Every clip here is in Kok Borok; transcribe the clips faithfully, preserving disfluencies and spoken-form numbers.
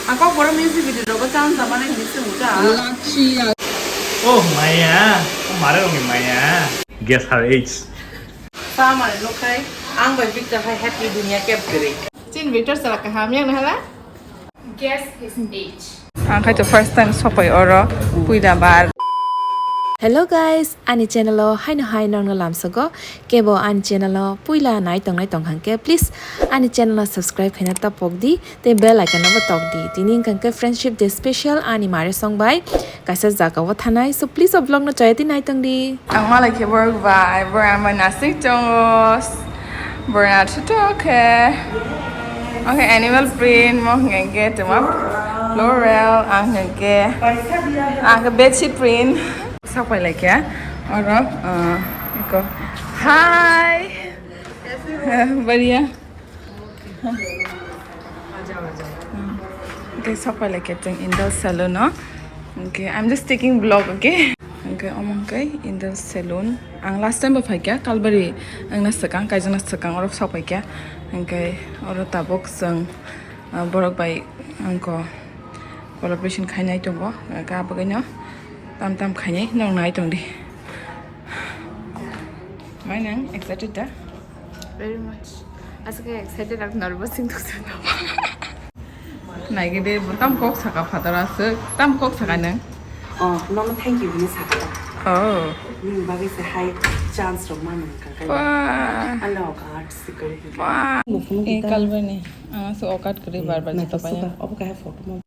Ang kok boro music video rogo chance da mane hinwi se muta. Oh maya, o mare rokni maya. Guess her age. Sa mane nukhai, ang bai Victor hai happy dunia kep kwrwi. Chin Victor sala kaham yang hala? Guess his age. Ang khai to first time sopai oro puila bar. Hello guys, ani channel o haino hai nongno lamsogo. Kebo ani channel o puila nai tongnai tongkha hwnkhe, please ani channel o subscribe khaina tapok di, tei bell icon no bo tok di. Tini wngkha hwnkhe Friendship Day special ani mare song bai kaisa jaga o thanai. So please o vlog no chaya tei nai tong di. Ang malai khe borok bai, borok ang bai nasik tongo. Borok naithotok khe. Oke, animal print, mo hwnkhe tongma floral, ang hwnkhe, ang khe bedsheet print. Sapai lai khe. Oro, uh, iko. Hi. Bariya. Okay, sapai lai khe chwng Indal Salon o. Okay, I'm just taking vlog, okay? Okay, omo hwnkhe Indal Salon. Ang last time bo phaikha, Kalbari wngna swkang, kaijakna swkang oro sapaikha. Hwnkhe oro tabuk chwng, ah, borok bai angko collaboration khainai tongo. Hwnkhe abagwino tam tam khainai nong nai tongdi. Mai nang excited da? Very much. Aswk khe excited, ang nervous wng tongsa. Naigede, bo tam kok saka phataro aswk, tam kok saka nang. Oh, nono thank you hwnwi sakha. Oh. Nini bagwi se hai chance rok manwi kha. Wah. Ang okat sikori. Wah. Eh, kalbani. Ang aswk okat kwrwi bar bar jito paya. Obo kaya photo mo.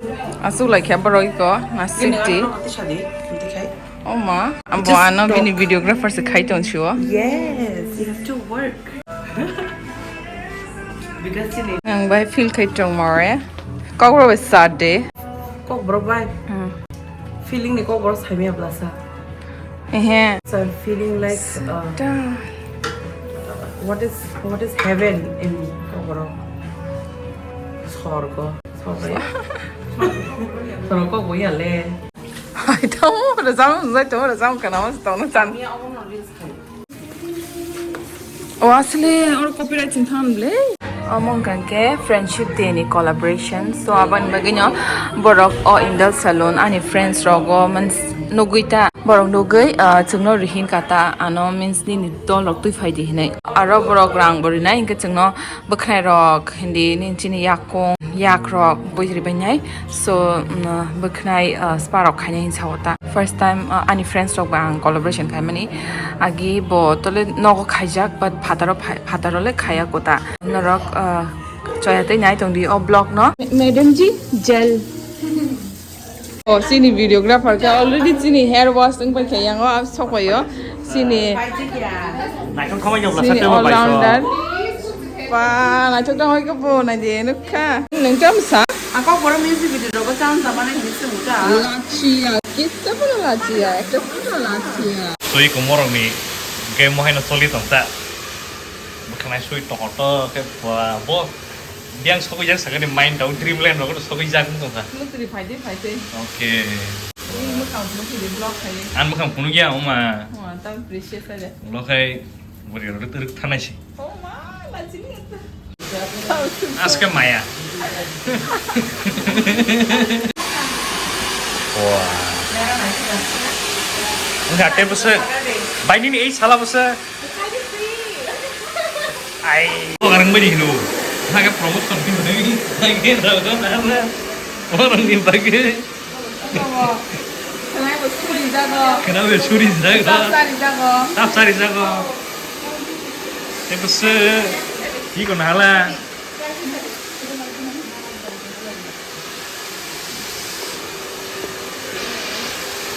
Aswk lai khe borok iko, na city. Sadi, hwnti khai. Oma, abo ano bini videographer se khai tong sio. Yes, you have to work. Because you need. Ang bai feel khai tong more. Kokborok bai sad de. Kokborok bai. Hmm. Feeling ni kokborok saimi ablasa. Ehe. So I'm feeling like, uh, what is, what is heaven in kokborok? Sorgo. Sorgo. Sorgo kok boya le. Hai, tamo, rajam, zai, tamo, rajam, kana, mas, tamo, chan. O, asli, or copyright sin than, le. Omo hwnkha khe Friendship Day ni collaboration. So, aboni bagwino borok o Indal Salon, ani friends rogo, mans, nugwi ta. Borok nugwi, ah, chwngno rihin kata, ano, means, nini dol rok twi phai di hinwi. Aro borok rang bo rinai, hinkhe chwngno bwkhwnai rok, hindi, nini chini yakung. Yak rok bui ribainai. So, mm, bwkhnai, uh, spa rok khainai hinwi sao ta. First time, uh, ani friends rok bai ang collaboration khaimani. Agi bo tole nogo khaijak, but phataro phai-, phataro le khaiya kota. Norok, uh, choya tei nai tong di o vlog no. Madam ji, gel. Oh, sini videographer khe already sini hair wash wng pai khe yango, ah, sok pai o. Sini, Naithok khamai jok sini lasa tebo bai so. All-rounder. Ba, naithok tong hoi khe bo nai de nukha. Nung cham sa? Ako boro music video rogo chance da mane hinwi se muta. Lachiya, kitta boro lachiya, ekta boro lachiya. Sui kumorok ni game mo haino choli tong ta. Bwkhanai sui tokol to khe ba bo. Biyang sokoi jak sakani mind rok, dreamland rok sokoi jak wng tongkha. Mukri phaidi phaidi. Okay. Ni mwkhang phunukhi di vlog khai. Ang mwkhang phunukya, oma. Oma, tam precious ade. Vlog khai, bori rok rwk thanai si. Oma, lachini ata. Aske maya. Wah. Enggak, teh, bese. Baini ni, eh, salah, bese. Ai. Orang beri lu. Naga promotion ni beri. Naga raga naga. Orang ni bagi. Kenapa suri jago? Kenapa suri jago? Sari jago. Tap sari jago. Itu se. Iko nahala.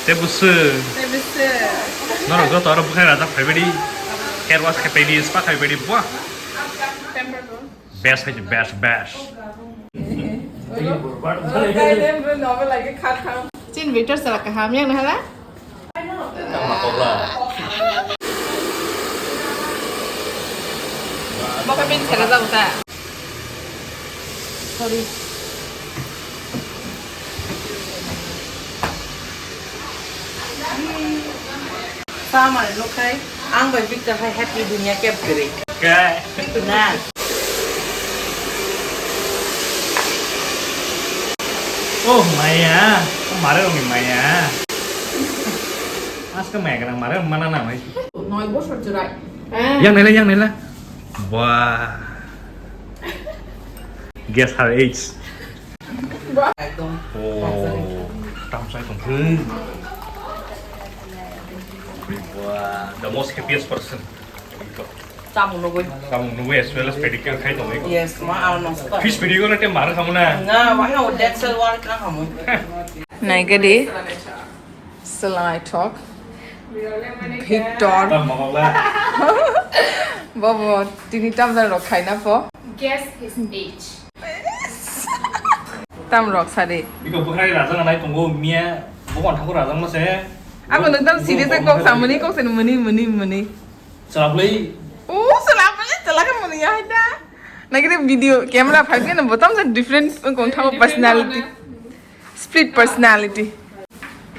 Tebwswk. Tebwswk. Norok joto oro bwkhwnai rajak phaibaidi. Hair wash khai paidi, spa khai paidi, buah. Best khai best, best. Chin Victor sala kaham yang nahala? Bokhe bini saka jago ta? Sorry. Sa mane nukhai, ang bai Victor hai happy dunia kep kwrwi. Kai. Na. Oh, maya. Oh, mare rongni maya. Aska maya kana mare mana na mai. নয় বছর জোড়ায়। Yang nela, yang nela. Wah. Guess her age. একদম। Oh, tamsai tongthung. Wah, the most happiest person. Chamung nugui. Chamung nugui as well as pedicure khai tongwi. Yes, ma, ano nosto. Fish pedicure na tem mar khamuna. Na, ma, ha, dental work na khamu. Naigadi. Salai talk. Victor. Tam mokokla. Bobo, tini tamjani rok khaina po. Guess his age. Tam rok sadi. Iko bukhai rajang nai tongo miya, bukan thakur rajang mase. Abo nang tam serious kok samuni kok sen muni muni muni. Chalaplai. Oh, chalaplai, chalaka muni ya da. Nagire video camera phai ke na botam sa different kong thago personality. Split personality.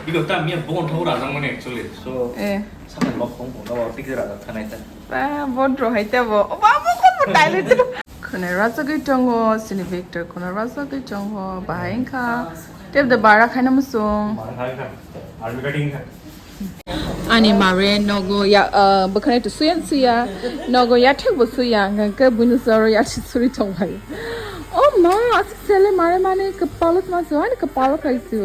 Iko ta miya bon thau rajang mani actually. So, eh, sakha lok kong kong ta tik rajang thanai ta. Ba, bon ro hai ta bo. O ba, bo kon bo tai le. Khone rajagwi tongo, sini Victor khone rajagwi tongo, bahai wngkha. Tep de bara khaina musung. Bara khai kha. Army cutting kha. Ani mare nogo ya, ah, bwkhwnai to suyan suya, nogo ya thek bo suya, hwnkhe buino soro ya suri tongbai. Oh ma, aswk sele mare mane kwpalo tma su, ani kwpalo khai su.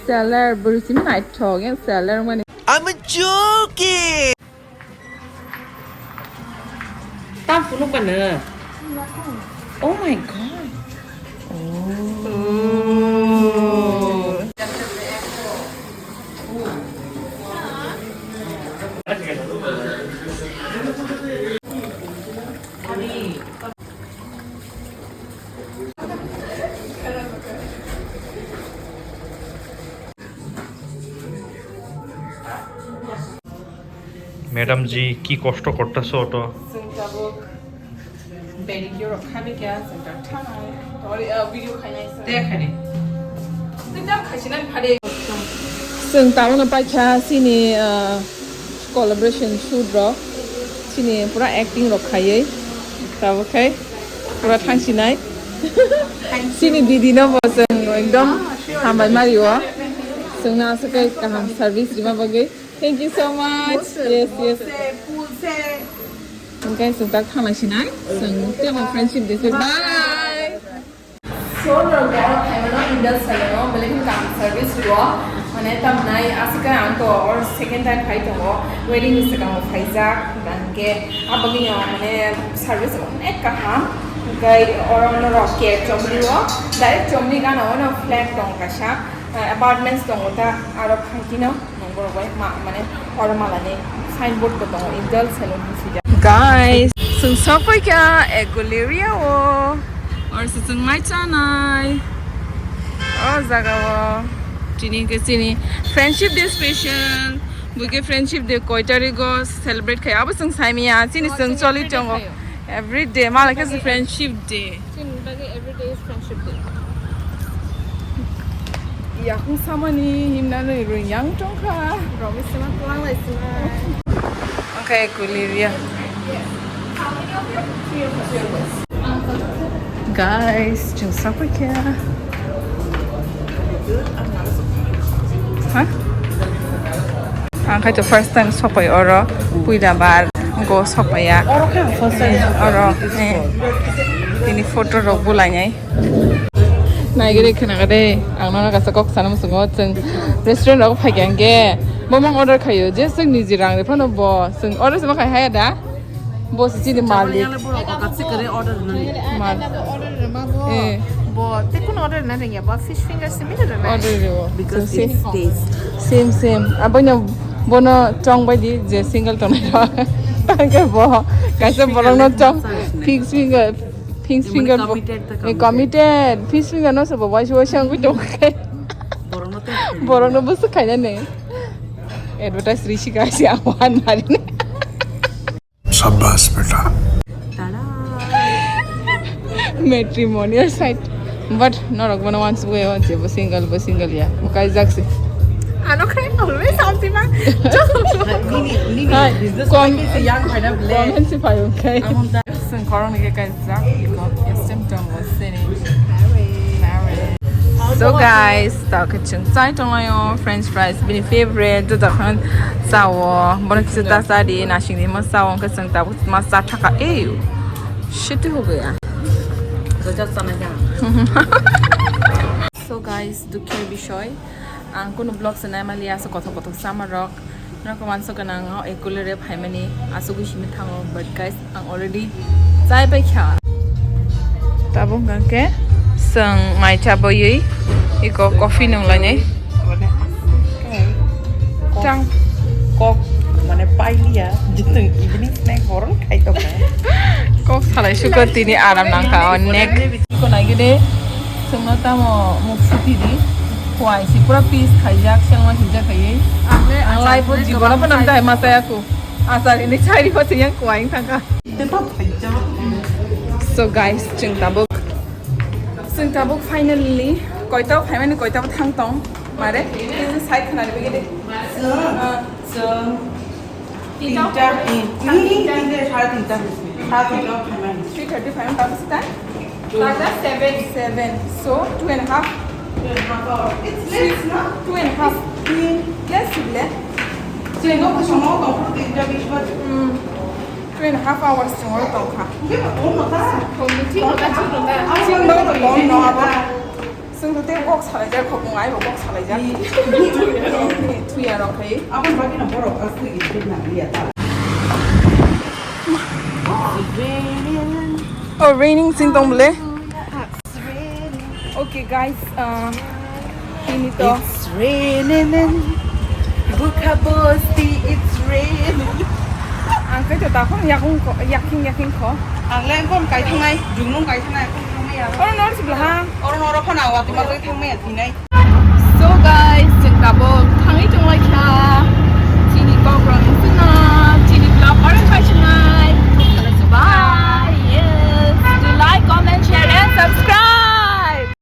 Seller bwrwi simi naithok, yang seller mani. I'm a joking. Tam phunuk ba nw? Oh my God. Oh. Madam ji, ki kosto kortaso to? Chwng tabuk pedicure rok khabi kha, chwng tak thanai. Tori, ah, video khainai se. Te khaidi. Te tam khaisinai phade. Chwng tabukno paikha chini, ah, collaboration shoot rok. Chini pura acting rok khaiwi. Tabuk khai pura thangsinai. Chini didi no bo chwng ekdom hambai mario. Chwngno aswk khe kaham service rima bagwi. Thank you so much. Yes, yes. Hwnkhe chwng tak thangna sinai. Chwng tei friendship day se. Bye. So, no, no, no, indus salono, bele kaham service rwo. Mane, tamnai, aswk khe ang to or second time phai tongo. Wedding ni swkango phaijak, hwnkhe, abagwino, mane, service onek kaham. Hwnkhe, oro no rok cake chomri o, direct chomri gana ono flat tong kaisa, apartments tongo ta, aro phaikino. Nang borok bai ma, mane, oro malani signboard bo tongo, Angel Salon hinwi swijak. Guys, chwng sokphaikha Equilarium o. Oro se chwng mai chanai. O jaga o. Tini ke chini Friendship Day special. Buke Friendship Day koi tarikh o celebrate khai? Abo chwng saimanya. Chini chwng choli tongo. Every day, mala khe se Friendship Day. Chini bagwi every day is Friendship Day. Yakung samani himnani rwng yang tongkha. Rwngwi sima twlang lai sima. Oke, Equilarium. Guys, chwng sokphaikha. Ha? Ang khai to first time sopai oro, puila bar go sopaiya. Oro khe ang first time sopai. Oro, eh, tini photo rok bulainai. Naigiri khna kade, ang nono kaisa kok sana musungo, chwng restaurant rok phaikha hwnkhe, bomang order khaio, je chwng niji rang de phano bo, chwng order se ma khai haya da? Bo se chini malik. Order rwma bo. Eh. Bo, tei kunu order rwna rwngya, bo fish finger simi rwna. Order rwo. Because it's taste. Same, same. Aboino bono chong bai di je single tongnai rok. Tangke bo kaisa borokno chong fish finger, fish finger bo. Committed to committed. Eh, committed. Fish finger no se bo waisa waisa wngwi tongkhe. Borokno bwswk khainani. Advertise risi kaisa ang wan nari. Shabash beta. Matrimonial site. But norok bono once way on jebo single bo single ya. Mukai jaksi. Ano khe always something ma. Nini, nini business like is young, hai na ble. Comment si payo kai. Amon ta. Sing korong ni kai jak iko. Estem tong sini. Married. How So guys, tao khe chwng chai tonglaio french fries, bini favorite, joto khon chao. Bono kisa ta cha di, nasing di ma chao, hwnkhe chwng tabuk ma cha thaka. Ew, shit ho gaya. So guys, dukhir bishoy, ang kuno vlog se nai maliya, so kothok kothok sama rok. Nokho mansa gwnang o ekulere phaimani asugwi simi thango, but guys, ang already chai pai kha. Tabuk hwnkhe chwng mai cha boywi iko coffee nung lainai. Chang. Kok mane pailiya, jitwng evening snack horon khai tongkha. Kok salai sukha tini aram nangkha onek. Iko naigede. Chwngno tamo muk suti di. Kuai si pura piece khaijak, selma sijak khaiwi. Ang le Ang achar life o ni jibon o gabang phano chai. Dai ma chaya ku. Achar ini chai ri pha siyang kuai thangkha. Tei pa phaijak. So guys, chwng tabuk. Chwng tabuk finally koita phaimani koita thang tong. Mare, ini side khna ni begini. Chwng. Ah. Chwng. Tinta? Tinta, tin, tin, tin, tin, sare tinta. Sare tinta phaimani. Three thirty phaimani, tabuk sita? Tabuk seven. Seven. So, two and a half. Two and a half hour. It's less, no? Two and a half. It's clean. Less, less. Chwng no kuchung no tong phuru tinta bish baje. Hmm. Two and a half hours chwng oro tong kha. Hindi ba, tong no ta? Tong no, tong no ta, tong no ta. Abo tong no, tong no, abo. Chwng to tei kok salaijak, khopung ai bo kok salaijak. Thuya rok khai. Aboni bagwi no borok aswk gidi na liya ta. Oh, raining sing tong bole. Okay guys, uh, ini to. It's raining. Bukha bosti, it's raining. Ang khe to ta khon yakung ko, yaking yaking ko. Ang le kon kai thangnai, jumung kai thangnai, kon thangnai ya. Oro nor sibla ha. Oro noro khon awa tuma kai thangnai ya thinai. So guys, chwng tabuk